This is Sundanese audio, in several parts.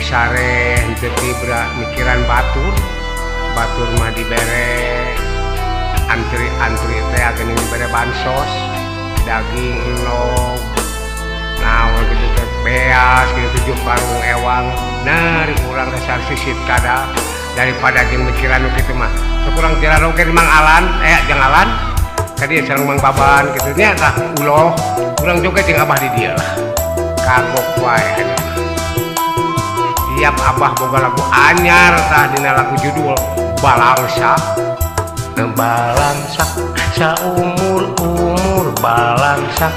sare henteu tibra mikiran batur. Batur mah dibere antri-antri teh geuning dibere bansos, daging endog, naon kitu teh beas kitu 7 karung ewang. Nah, urang dasar sisit kada daripada jeung mikiran nu kitu mah. Sok urang jalan oge di Mang Alan, jeung Alan. Kadi sareng Mang Baban kitu nya tah uloh. Urang joget jeung abah di dieu lah. Kagok wae. Tiap abah boga lagu anyar tah dina lagu judul Balangsak. Balangsak saumur-umur balangsak.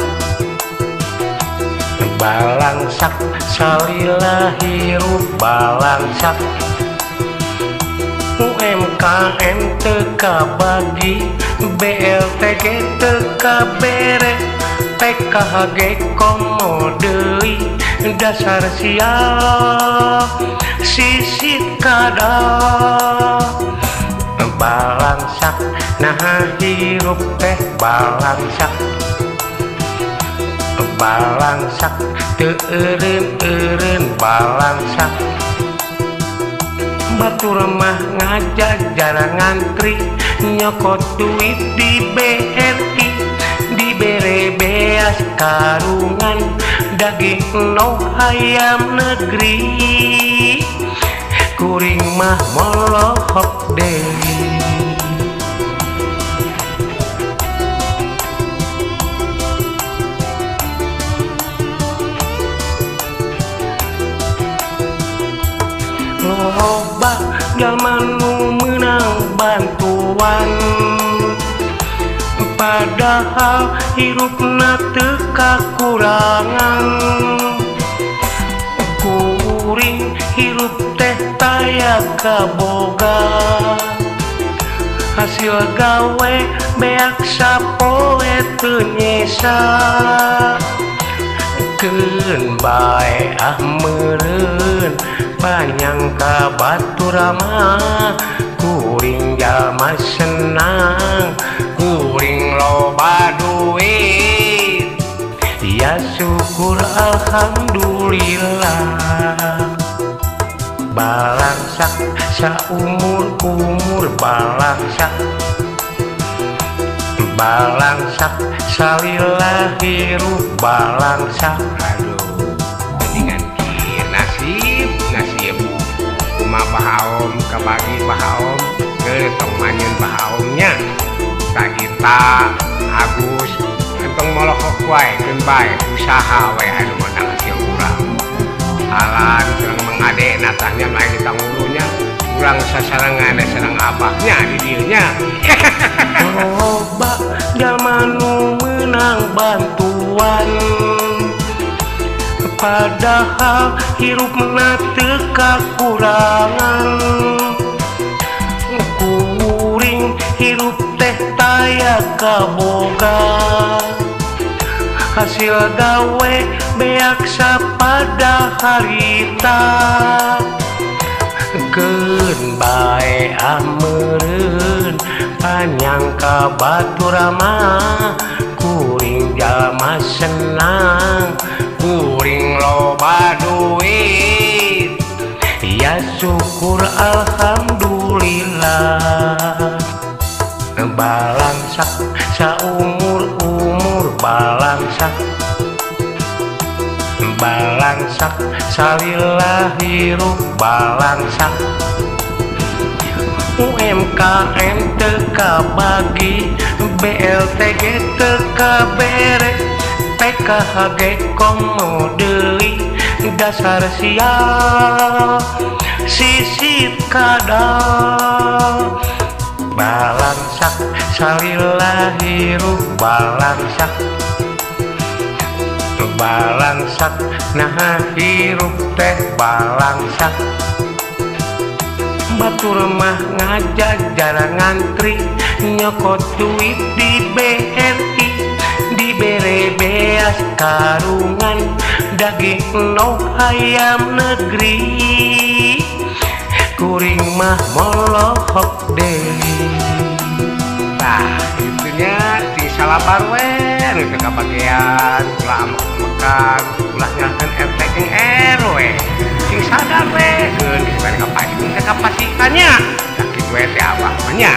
Balangsak salila hirup balangsak. UMKM teu kabagi, BLTG teu kabere, PKHG komo deui, dasar sial sisit kada. Balangsak nah hirup teh balangsak. Balangsak teu eureun-eureun balangsak. Batur mah ngajajar ngantri nyokot duit di BRI, dibere beas karungan daging endog hayam negeri. Kuring mah molohok deui. Loba jalma nu meunang bantuan, padahal hirupna teu kakurangan. Kuring hirup teh taya kaboga, hasil gawe beak sapoe teu nyesa. Keun bae ah meureun panyangka batur mah, kuring jalma senang, kuring loba duit. Ya syukur alhamdulillah. Balangsak saumur-umur balangsak. Balangsak salila hirup balangsak. Aduh, mendingan kieu nasib nasib. Kumaha Bah Aom kabagi Bah Aom, geus tong manyun Bah Aomnya. Sagita Agus entong molohok wae keun bae usaha wae anu menang hasil urang. Alan sareng Mang Ade natahnya mah ditangulunya, urang sasarengan sareng abahnya di dieu nya. Loba jalma nu meunang bantuan, padahal hirupna teu kakurangan. Kuring hirup teh taya kaboga, hasil gawe beak sapada harita. Keun bae ah meureun panyangka batur mah, kuring jalma senang, kuring loba duit. Ya syukur alhamdulillah. Balangsak saumur-umur balangsak. Balangsak salila hirup balangsak. UMKM teu kabagi, BLTG teu kabere, PKHG komo deui, dasar sial sisit kada. Balangsak salila hirup balangsak. Balangsak nah hirup teh balangsak. Batur mah ngajajar ngantri nyokot duit di BRI, dibere beas karungan daging endog hayam negeri. Kuring mah molohok deui. Tah itunya sing salabar we nu teu kabagean, ulah amek-amekan, ulah nyalahkeun RT jeung RW. Sing sadar we. kapasitannya. Sakitu we teh Abah mah nya.